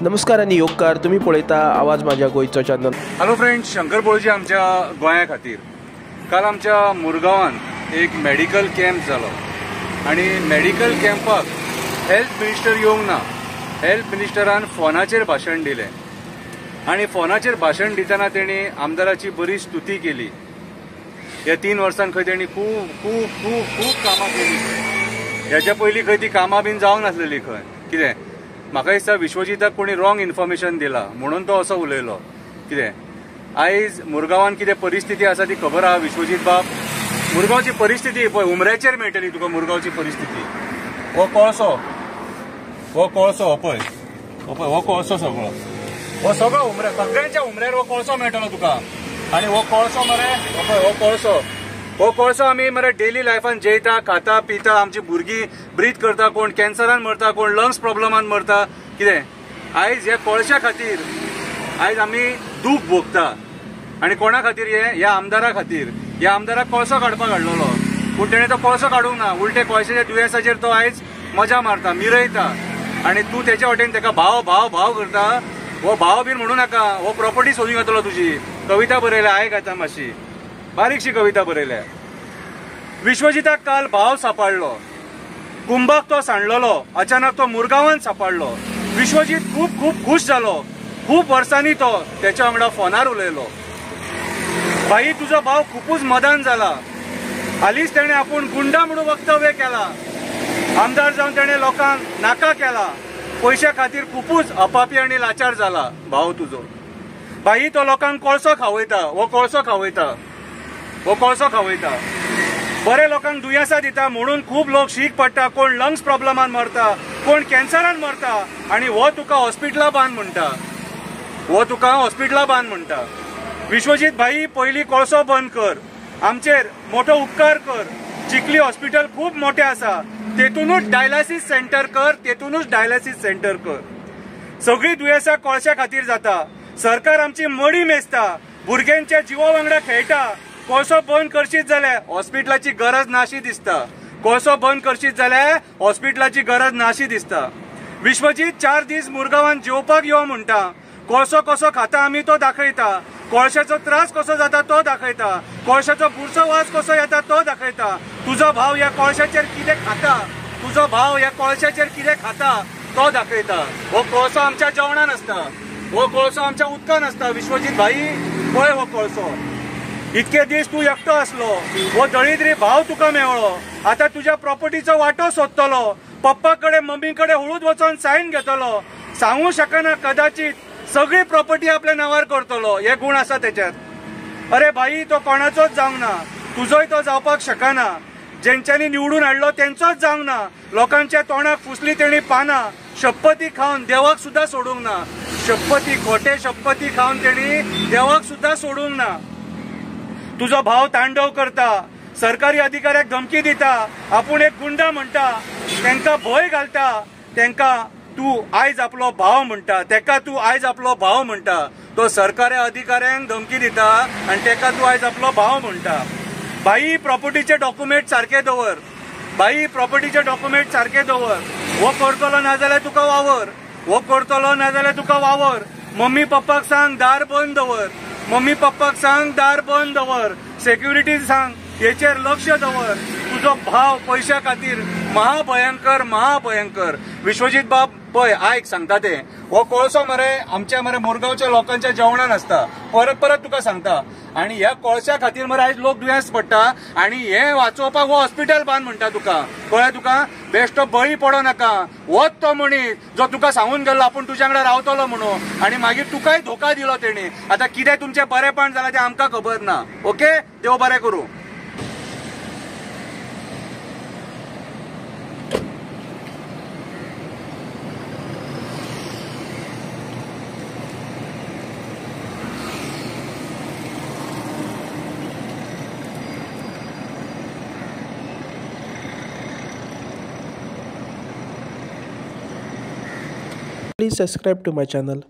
नमस्कार आनी योगकार, तुम्ही पळयता आवाज माझ्या गोंयचो channel. Hello friends, Shankar Polji आमच्या गोंया खातीर काल आमच्या मुरगांवान एक मेडिकल कॅम्प जालो आनी मेडिकल कॅम्पाक हेल्थ मिनिस्टर येवंक ना। हेल्थ मिनिस्टरान फोनाचेर भाशण दिलें आनी फोनाचेर भाशण दितना तेणी आमदाराची बरी स्तुती केली। ह्या 3 वर्सां खंय तेणी खूब खूब खूब खूब कामां केली। ह्याच्या पयलीं खंय ती कामां बीन जावंक नासलेली खंय। कितें म्हाका दिसता विश्वजीताक कोणी रॉंग इन्फॉर्मेशन दिला म्हणून तो असो उलयलो। कितें आयज मुरगांवान कितें परिस्थिती आसा ती खबर आहा विश्वजीत बाब। मुरगांवची परिस्थिती पळय उमऱ्याचेर मेळटली तुका। मुरगांवची परिस्थिती हो कोळसो, हो कोळसो, हो पळय, हो पळय, हो कोळसो सगळो, हो सगळो उमऱ्या, सगळ्यांच्या उमऱ्यार हो कोळसो मेळटलो तुका। आनी हो कोळसो मरे, हो पळय, हो कोळसो, हो कोळसो आमी मरे डेली लायफान जेयता, खाता, पिता, आमची भुरगीं ब्रीथ करता, कोण कॅन्सरान मरता, कोण लंग्स प्रॉब्लमान मरता। कितें आयज ह्या कोळश्या खातीर आयज आमी दूख भोगता। आनी कोणा खातीर? हे ह्या आमदारा खातीर। ह्या आमदाराक कोळसो काडपाक हाडलेलो, पूण तेणें तो कोळसो काडूंक ना, उलटे कोळशाच्या दुयेंसाचेर तो आयज मजा मारता, मिरयता। आनी तूं तेच्या वाटेन तेका भाव भाव भाव करता। हो भाव बीन म्हणू नाका, हो प्रॉपर्टी सोदून येतलो तुजी। कविता बरयल्या, आयक आतां मातशी बारीकशी कविता बरयल्या। विश्वजिताक काल भाव सापडलो, कुंभाक तो सांडलेलो, अचानक तो मुरगांवान सापडलो। विश्वजीत खूब खूब खुश जालो। खूब वर्सांनी तो तेच्या वांगडा फोनार उलयलो। भाई तुजो भाव खुपूच मदान जाला, हालींच तेणें आपूण गुंडा म्हणून वक्तव्य केला, आमदार जावन तेणें लोकांक नाका केला, पयशा खातीर खुपूच अपापी आनी लाचार जाला भाव तुजो। भाई तो लोकांक कोळसो खावयता, हो कोळसो खावयता, हो कोळसो खावयता, बरे लोकांक दुयेंसां दिता म्हणून खूब लोक शीक पडटा, कोण लंग्स प्रॉब्लमान मरता, कोण कॅन्सरान मरता। आनी हो तुका हॉस्पिटला बांद म्हणटा, हो तुका हॉस्पिटला बांद म्हणटा। विश्वजीत भाई पयलीं कोळसो बंद कर, आमचेर मोठो उपकार कर। चिखली हॉस्पिटल खूब मोठें आसा, तेतूनच डायलिसीस सेंटर कर, तेतूनच डायलिसीस सेंटर कर। सगळीं दुयेंसां कोळश्या खातीर जाता, सरकार आमची मडी मेजता, भुरग्यांच्या जिवा वांगडा खेळटा। कोळसो बंद करशीत जाल्यार हॉस्पिटलाची गरज नाशी दिसता, कोळसो बंद करशीत जाल्यार हॉस्पिटलाची गरज नाशी दिसता। विश्वजीत 4 दीस मुरगांवान जेवपाक यो म्हणटा, कोळसो कसो खाता आमी तो दाखयता, कोळशाचो त्रास कसो जाता तो दाखयता, कोळशाचो बुरसो वास कसो येता तो दाखयता। तुजो भाव ह्या कोळशाचेर कितें खाता, तुजो भाव ह्या कोळशाचेर कितें खाता तो दाखयता। हो कोळसो आमच्या जेवणान आसता, हो कोळसो आमच्या उदकान आसता। विश्वजीत भाई पळय हो कोळसो, इतके दीस तूं एकटो आसलो, हो दळिद्री भाव तुका मेवळो, आतां तुज्या प्रॉपर्टीचो वांटो सोदतलो, पप्पा कडेन मम्मी कडेन हळूच वचोन सायन घेतलो, सांगू शकना कदाचित सगळी प्रॉपर्टी आपल्या नांवार करतलो, हे गुण आसा तेच्यात। अरे भाई तो कोणाचोच जावंक ना, तुजोय तो जावपाक शकना, जेंच्यांनी निवडून हाडलो तेंचोच जावंक ना, लोकांच्या तोंडाक फुसली तेणी पानां, शपथी खावन देवाक सुद्दां सोडूंक ना, शपथी खोटे शपथी खावन तेणी देवाक सुद्दां सोडूंक ना। तुजो भाव तांडव करता, सरकारी अधिकाऱ्याक धमकी दिता, आपूण एक गुंडा म्हणटा, तेंकां भंय घालता, तेंकां तूं आयज आपलो भाव म्हणटा, तेका तूं आयज आपलो भाव म्हणटा। तो सरकारी अधिकाऱ्यांक धमकी दिता आनी तेका तूं आयज आपलो भाव म्हणटा। भाई प्रॉपर्टीचे डॉक्युमेंट सारके दवर, भाई प्रॉपर्टीचे डॉक्युमेंट सारके दवर, हो करतलो ना जाल्यार तुका वावर, हो करतलो ना जाल्यार तुका वावर। मम्मी पप्पाक सांग दार बंद दवर, मम्मी पप्पाक सांग दार बंद दवर, सेक्युरिटी सांग हेचेर लक्ष दवर। तुजो भाव पयशा खातीर महाभयंकर, महाभयंकर। विश्वजीत बाब पळय आयक सांगता ते, हो कोळसो मरे आमच्या मरे मुरगांवच्या लोकांच्या जेवणान आसता, परत परत तुका सांगता। आनी ह्या कोळश्या खातीर मरे आयज लोक दुयेंस पडटा आनी हे वाचोवपाक हो हॉस्पिटल बांद म्हणटा तुका, कळ्ळें तुका? बेश्टो बळी पडो नाका, होच तो मनीस जो तुका सांगून गेल्लो आपूण तुज्या वांगडा रावतलो म्हणून, आनी मागीर तुकाय धोका दिलो तेणी। आतां कितें तुमचें बरेपण जालां तें आमकां खबर ना। ओके, देव बरें करूं। Please subscribe to my channel.